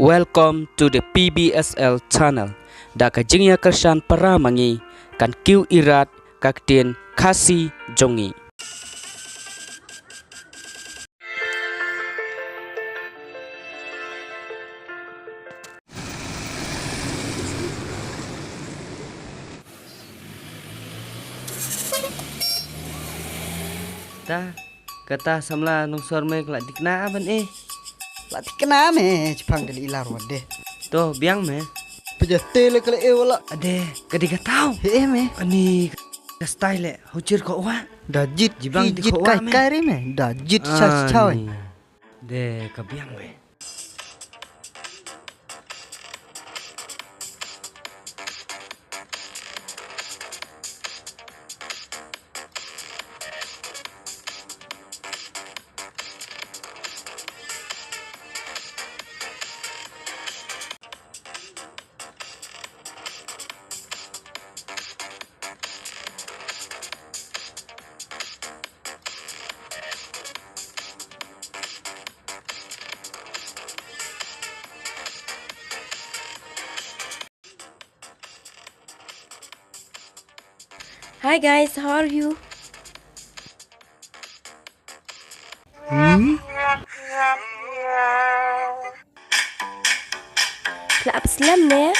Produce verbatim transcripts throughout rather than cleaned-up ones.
Welcome to the P B S L channel. Da ka jingïakyrshan para ma ngi, kan kiew irat ka ktien Khasi jong ngi. Ta, kata samla nongsor me ka la dikna ban eh. La dikna me, chipang ka la ilar wat de. To, biang me. Pejate le ka la eh wala. Ade, ka di ka tau. He eh me. Ani, ka style le, huchir ko wa. Da jit, jibang di jit ko wa kai me. Kai re me. Da jit chas chaw. Ani. De, ka biang me. Hi guys, how are you? Hmm? Klap slam ne?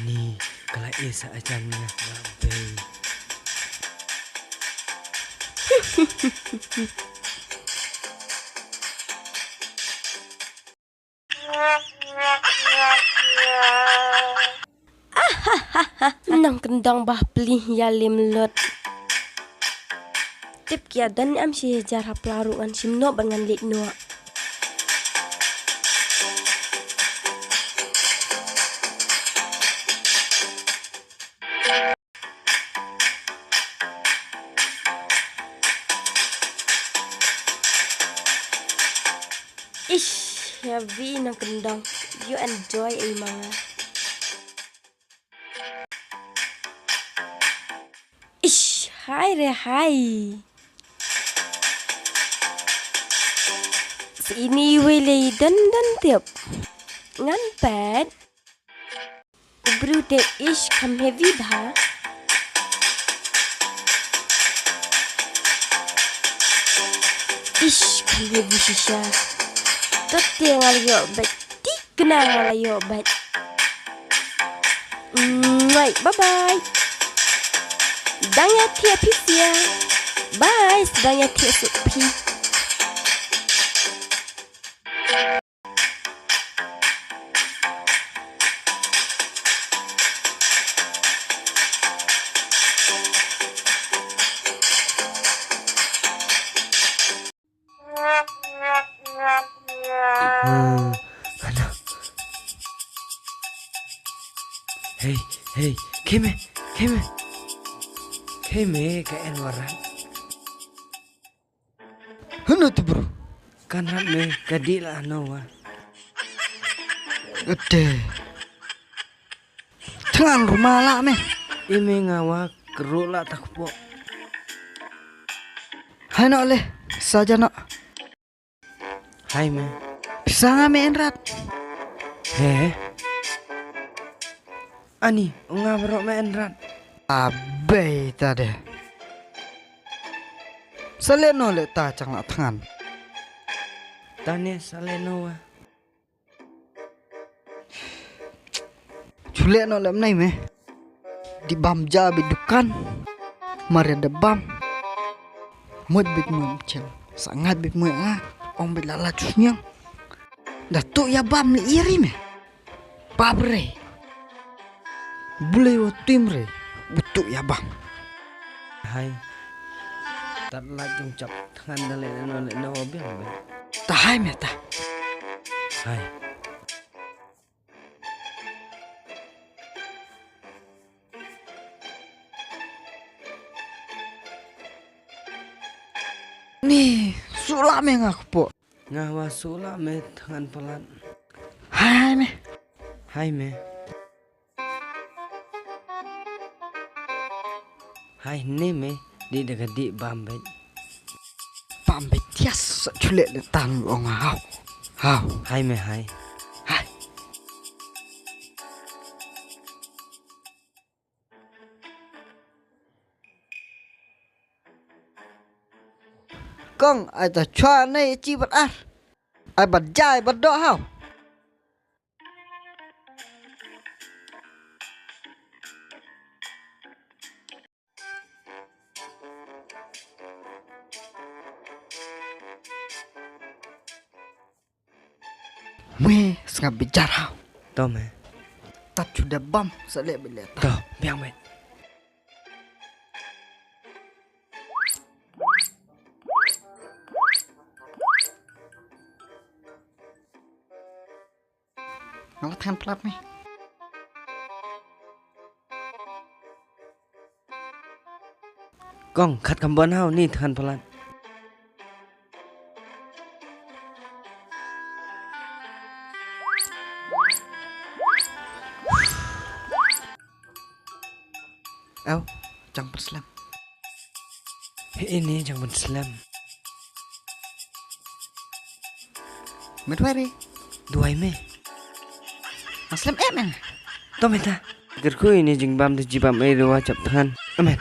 Ni, ka la isa ajan nga, nga bei. Nang kyndong ba pli ïa lim lut. Tip ki ïa don ne em shi hajar hapla ruh ngan shim noh bad ngan leit noh. Ish, heavy nang kyndong. You enjoy ei manga. Ish, hai re hai. Sini wei lei dun dun tip. Ngan pet. U briew te ish kham heavy bha. Ish kham heavy shisha. Tot te nga la ïoh bad. Tik na nga la ïoh bad. Mwah, bye bye. Dang ïa thiah phi sia. Bye, dang ïa thiah suk phi. Hey, hey, khie me, khie me. Khie me ka en warat. Hano tu bro? Kan rat me ka dih la hano wa. Ate. Thngan ruma la me. I me nga wa kru la tak po. Hano le, saja no. Hai me. Pisa nga me en rat. He. Ani, nga bro me en rat. Abe ta de. Sale no le ta chang la thngan. Tane sale no wa. Chule no lem nai me. Di bam ja bi dukan. Maria de bam. Mut bit mut chel. Sangat bit mut nga. Ong bit lala chusnyang. Da tu ya bam li iri me. Babre. Bule wa tim re. Butu ya bam. Hai. Tat la jong chap thngan da le no le no biang biang. Ta hai me ta. Hai. Ni, sula me nga kpo. Nga wa sula me thngan palat. Hai me. Hai ne me, dih da ka dih bam beit. Bam beit tias sa chule le tan ong hau. Hau. Hai me hai. Hai. Kong, ai ta chwa ne chi bat ar. Ai bat jai bat do hau. Me sngap bijar hau. To me. Tat chuda bam sa le bile. To, biang me. Nga la than plat me. Kong, khat kam bon hau ni than plat. Au, jang pyrslem. He ini jang pyrslem. Met wari. Duai me. Aslem em en. To meta. Gerku ini jingbam tu jibam ai ruwa chap than. Amen.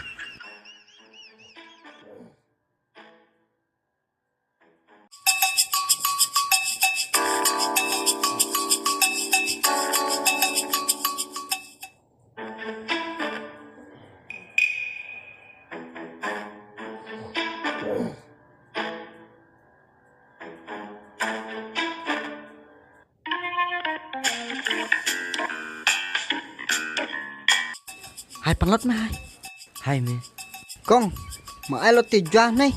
Hai panlot me hai. Hai me. Kong, ma ai lot ti jua nei.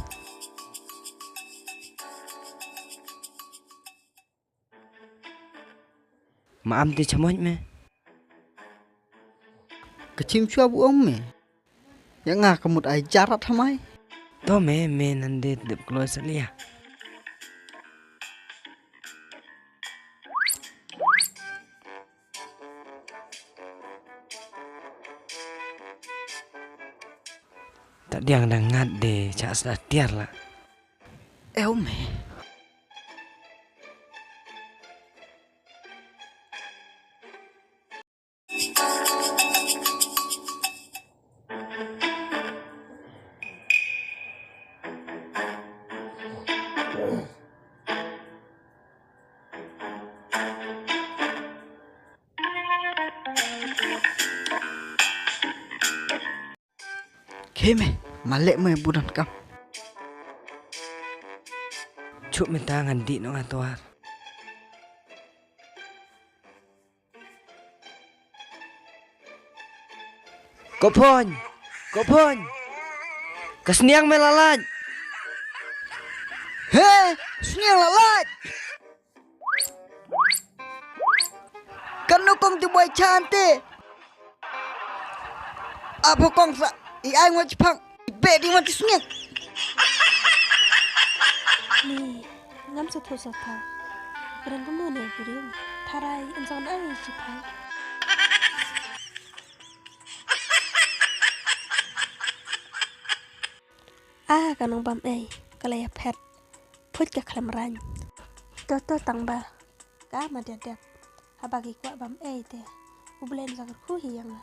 Ma am ti chamoit me. Ka chim chua bu ong me. Ya nga ka mut ai jarat hamai. To me me nan de dep kloi salia. Ta diang dang ngat de cha sa tiar la. Eu me. Khie me, ma leh me buran kam. Chup me ta ngan dih noh nga twar. Ko phon, ko phon. Ka sniang me la lait. He, sniang la lait. Kano kong ti boi chan te. Apo kong sa i ai ngot chipang. Be di ngot sngit. Ni ngam sa tho sa tha. Kren ko mo ne kren. Tharai an sa ai chipang. A ka nong bam ei ka la ïa phet. Phut ka khlem rang. To to tang ba ka ma dep dep. Haba ki kwah bam ei te u Blei un sa kyrkhu hi ïa nga.